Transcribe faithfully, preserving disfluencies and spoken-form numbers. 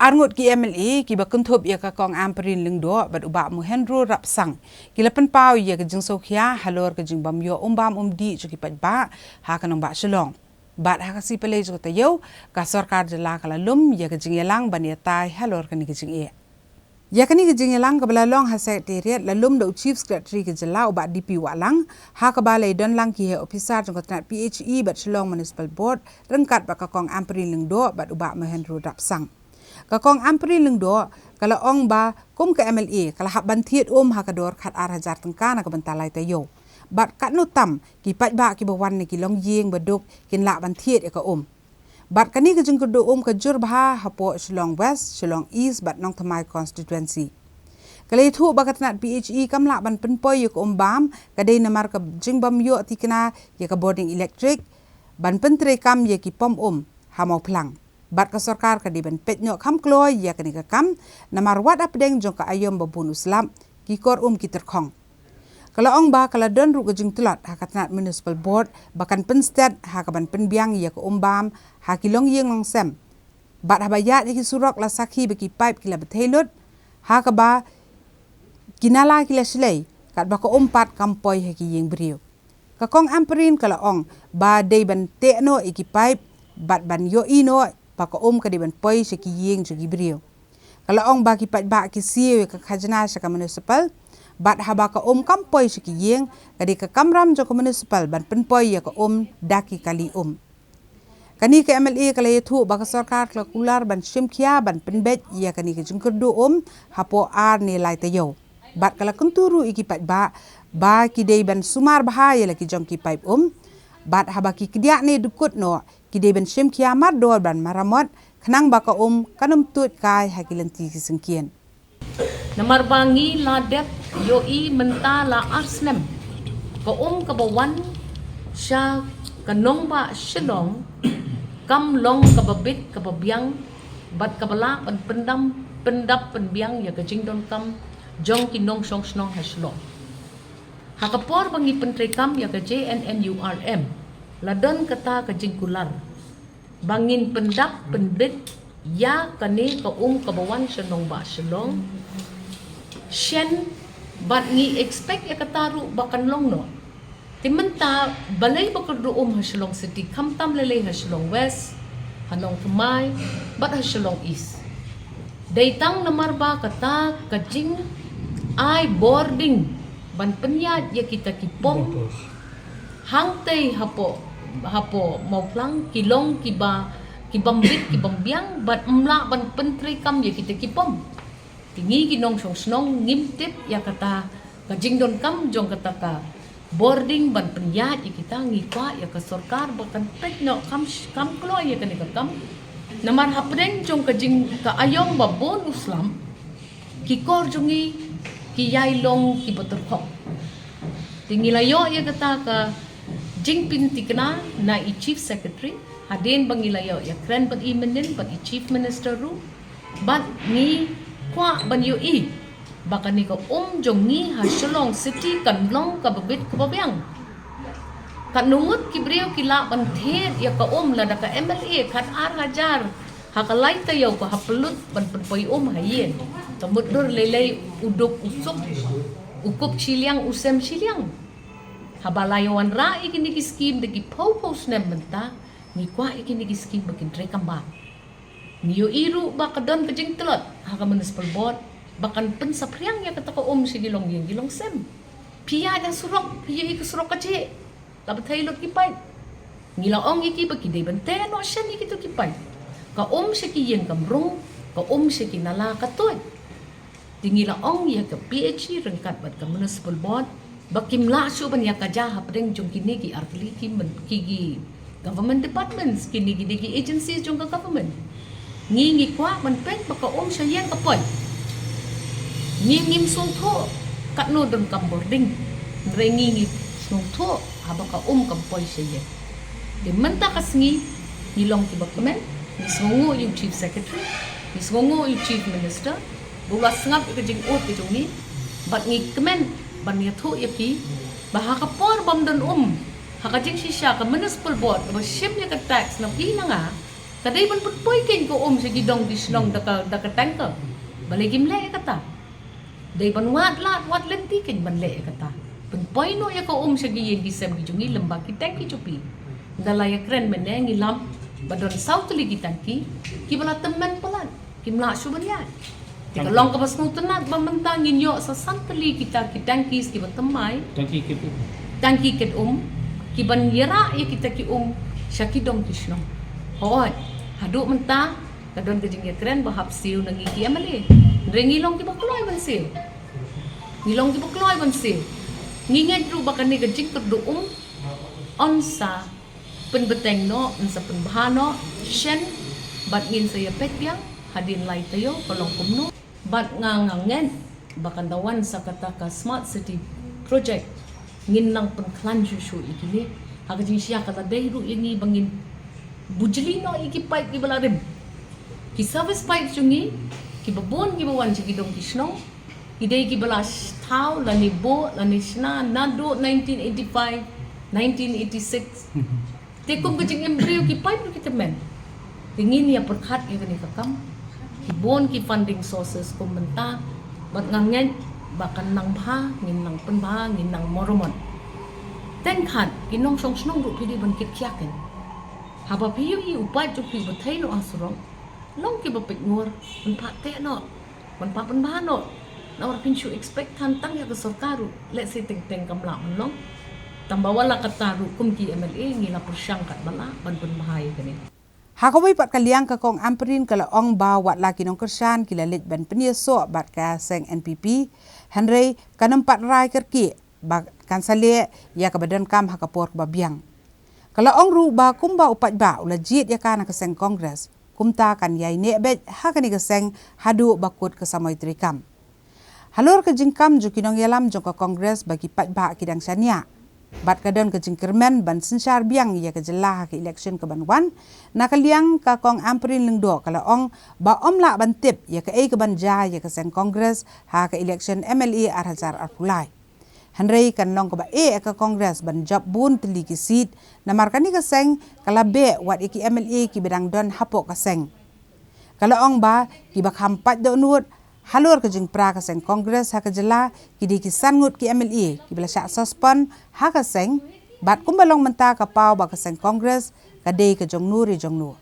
Arngut ki M L A kiba kynthup ïa ka Kong Ampareen Lyngdoh bad u Bah Mohendro Rapsang ki la pynpaw ïa ka jingsngewkhia halor ka jingbym ïoh um bam um dih jong ki paidbah ha ka nongbah Shillong. Bad ha ka sngi Palei jong ka taïew, ka sorkar jylla ka la lum ïa ka jingïalang ban ïatai halor kane ka jingeh. Ïa kane ka jingïalang kaba la long ha Secretariat la lum da u Chief Secretary ka jylla u Bah D P Wahlang, ha kaba la ïadon lang ki heh ophisar jong ka tnat P H E bad Shillong Municipal Board ryngkat bad ka Kong Ampareen Lyngdoh bad u Bah Mohendro Rapsang. Ka Kong Ampareen Lyngdoh ka la ong ba kum ka M L A ka la hap ban thied um ha ka dor khat ar hajar tyngka na ka bynta lai taïew. Bad katno tam ki paidbah kiba wan na ki longïing ba duk kin lah ban thied ïa ka um. Bad kane ka jingkyrduh um ka jur bha hapoh Shillong West, Shillong East bad Nongthymmai Constituency. Ka la ïathuh ba ka tnat P H E kam lah ban pynpoi ïa ka um bam ka dei namar ka jingbym ïoh tikna ïa ka bording elektrik ban pyntreikam ïa ki pom um ha Mawphlang. Bad ka sorkar ka dei ban peit noh kham kloi ïa kane ka kam, namar wat hapdeng jong ka aïom ba bun u slap, ki kor um ki tyrkhong. Ka la ong ba ka la don ruh ka jingtlot ha ka tnat Municipal Board ba kan pynstet ha ka ban pynbiang ïa ka um bam ha ki longïing longsem. Bad haba ïaid ha ki surok la sakhi ba ki paip ki la bthei lut, ha kaba ki nala ki la shlei, katba ka um pat kam poi ha ki ïing briew. Ka Kong Ampareen ka la ong ba dei ban teh noh ïa ki paip bad ban ïohi noh ba ka um ka dei ban poi sha ki ïing jong ki briew. Ka la ong ba ki paidbah ki siew ïa ka khajna sha ka municipal, bad haba ka um kam poi sha ki ïing, ka dei ka kamram jong ka municipal ban pynpoi ïa ka um da ki kali um. Kane ka M L A ka la ïathuh ba ka sorkar ka la kular ban shim khia ban pynbeit ïa kane ka jingkyrduh um hapoh ar ne lai taïew. Bad ka la kyntu ruh ïa ki paidbah ba ki dei ban sumar bha ïa la ki jong ki paip um. Bad haba ki kdiah ne dkut noh, ki dei ban shim khia mardor ban maramot khnang ba ka um kan ym tuid kai ha ki lynti ki syngkien. Namar ba ngi la dep ïohi mynta la ar snem, ka um kaba wan sha ka nongbah Shillong kam long kaba bit kaba biang bad kaba lah ban pyndam pyndap pynbiang ïa ka jingdonkam jong ki nongshong shnong ha Shillong. Ha ka por ba ngi pyntreikam ïa ka J N N U R M, la don kata ka jingkular ba ngin pyndap pynbit ïa kane ka um kaba wan sha nongbah Shillong. Shen bad ngi expect ïa kata ruh ba kan long noh. Te mynta balei ba kyrduh um ha Shillong City, khamtam lei lei ha Shillong West, ha Nongthymmai bad ha Shillong East? Dei tang namar ba kata ka jingai bording ban pynïaid ïa kita ki pom hangtei hapoh, hapoh Mawphlang ki long kiba, ki bym bit ki bym biang bad ym lah ban pyntreikam ïa kita ki pom. Te ngi ki nongshong shnong ngim tip ïa kata ka jingdonkam jong kata ka bording ban pynïaid ïa kita. Ngi kwah ïa ka sorkar ba kan peit noh kham, kham kloi ïa kane ka kam. Namar hapdeng jong ka jing, ka aïom ba bun u slap, ki kor jong ngi ki ïai long kiba tyrkhong. Te ngi la ïoh ïa kata ka jingpyntikna na i Chief Secretary, hadien ba ngi la ïoh ïakren bad i mynnin bad i Chief Minister ruh, bad ngi kwah ban ïohi ba kane ka um jong ngi ha Shillong City kan long kaba bit kaba biang. Katno ngut ki briew ki lah ban thied ïa ka um lada ka M L A khat ar hajar ha ka lai taïew ka hap pynlut ban pynpoi um ha ïing. Ka mutdur lei lei u duk u suk, u kup shiliang, u sem shiliang. Haba la ïa wanrah ïa kine ki skim da ki phew phew snem mynta, ngi kwah ïa kine ki skim ba kin treikam bam. Ngi ïohi ruh ba ka don ka jingtlot ha ka Municipal Board ba kan pynsaphriang ïa kata ka um sha ki longïing ki longsem. Phi ïaid ha surok, phi ïohi ka surok ka jhieh, la bthei lut ki paip. Ngi la ong ïa ki ba ki dei ban teh noh shen ïa kito ki paip. Ka um sha ki ïing kam rung, ka um sha ki nala ka tuid. Te ngi la ong ïa ka P H E ryngkat bad ka Municipal Board ba kim lah shuh ban ïa kaja hapdeng jong kine ki artylli ki men, ki, ki government departments, kine, kine ki agencies jong ka government. Ngi, ngi kwah ban peit ba ka um sha ïing ka poi. Ngi ngim sngewthuh katno donkam bording, hynrei ngi ngi sngewthuh haba ka um kam poi sha ïing. Te mynta ka sngi ngi long kiba kmen, ngi sngewnguh ïa u Chief Secretary, ngi sngewnguh ïa u Chief Minister ba u la sngap ïa ka jingud ka jong ngi, bad ngi kmen ban ïathuh ïa ki ba ha ka por bym don um, ha ka jingshisha ka Municipal Board kaba shim ïa ka tax na phi na nga, Ka dei ban pynpoi kein ka um sha ki dong ki shnong da ka, da ka tanker. Balei kim leh ïa kata? Dei ban wad lad wad lynti kein ban leh ïa kata. Pynpoi noh ïa ka um sha ki ïing ki sem ki jong ngi lyngba ki tanki jong phi. Ynda la ïakren mynne ngi lam ba don saw tylli ki tanki kiba la tymmen palat, kim lah shuh ban ïaid. Te ka long kaba sngewtynnat ba mynta ngin ïoh sa san tylli kita ki tanki kiba thymmai. Tanki kit um. Tanki kit um, kiban ïarah ïa kita ki um sha ki dong ki shnong. Hooid, haduh mynta ka don ka jingïakren ba hap siew na ngi ki M L A. Hynrei ngi long kiba kloi ban siew. Ngi long kiba kloi ban siew. Ngi ngeit ruh ba kane ka jingkyrduh um yn sa pynbteng noh, yn sa pynbha noh shen, bad ngin sa ïa peit biang hadien lai taïew ka long kumno. Bad nga, nga ngeit ba kan da wan sa kata ka smart city project, ngin nang pynkhlaiñ shuh shuh ïa kine. Ha ka jingshisha ka la dei ruh ïa ngi ba ngin bujli noh ïa ki pipe kiba la rim. Ki service pipe jong ngi kiba bun kiba wan sha ki dong ki shnong, ki dei kiba la sh-, thaw lane buh lane shna naduh nineteen eighty-five, nineteen eighty-six. Te kum ka jingim briew ki pipe ruh ki tymmen. Te ngin ïa pyrkhat ïa kane ka kam. Ki bun ki funding sources kum mynta. Bad nga ngeit ba kan nang bha, ngin nang pynbha, ngin nang maramot. Teng khat, ki nongshong shnong ruh phi dei ban kit khia kein. Haba phi ïohi u pipe jong phi uba thei noh ha surok, long kiba peit ngur, ban phah teh noh, ban phah pynbha noh. Namar phin shu expect than tang ïa ka sorkar ruh, lehse teng teng kam lah ban long. Tangba wat la katta ruh kum ki M L A ngi la pyrshang katba lah ban pynbha ïa kane. Ha kawei pat ka liang, ka Kong Ampareen ka la ong ba wat la ki nongkyrshan ki la leit ban pynïasoh bad ka seng N P P, hynrei kan ym pat rai kyrkieh ba kan sa leh ïa kaba donkam ha ka por kaba biang. Ka la ong ruh ba kumba u paidbah u la jied ïa ka na ka seng Congress, kumta kan ïai neh beit ha kane ka seng haduh ba kut ka samoi treikam. Halor ka jingkam jong ki nongïalam jong ka Congress ba ki paidbah ki dang shaniah, bad ka don ka jingkyrmen ban synshar biang ïa ka jylla ha ka election kaban wan, na ka liang ka Kong Ampareen Lyngdoh ka la ong ba ym lah ban tip ïa kaei kaban jia ïa ka seng Congress ha ka election M L A ar hajar arphew lai. Hynrei kan long kaba eh ïa ka Congress ban jop bun tylli ki seat, namar kane ka seng ka la beh wat ïa ki M L A kiba dang don hapoh ka seng. Ka la ong ba kiba kham pait dohnud halor ka jingpra ka seng Congress ha ka jylla ki dei ki san ngut ki M L A kiba la shah suspend ha ka seng, bad kumba long mynta ka paw ba ka seng Congress ka dei ka jong no re jong no.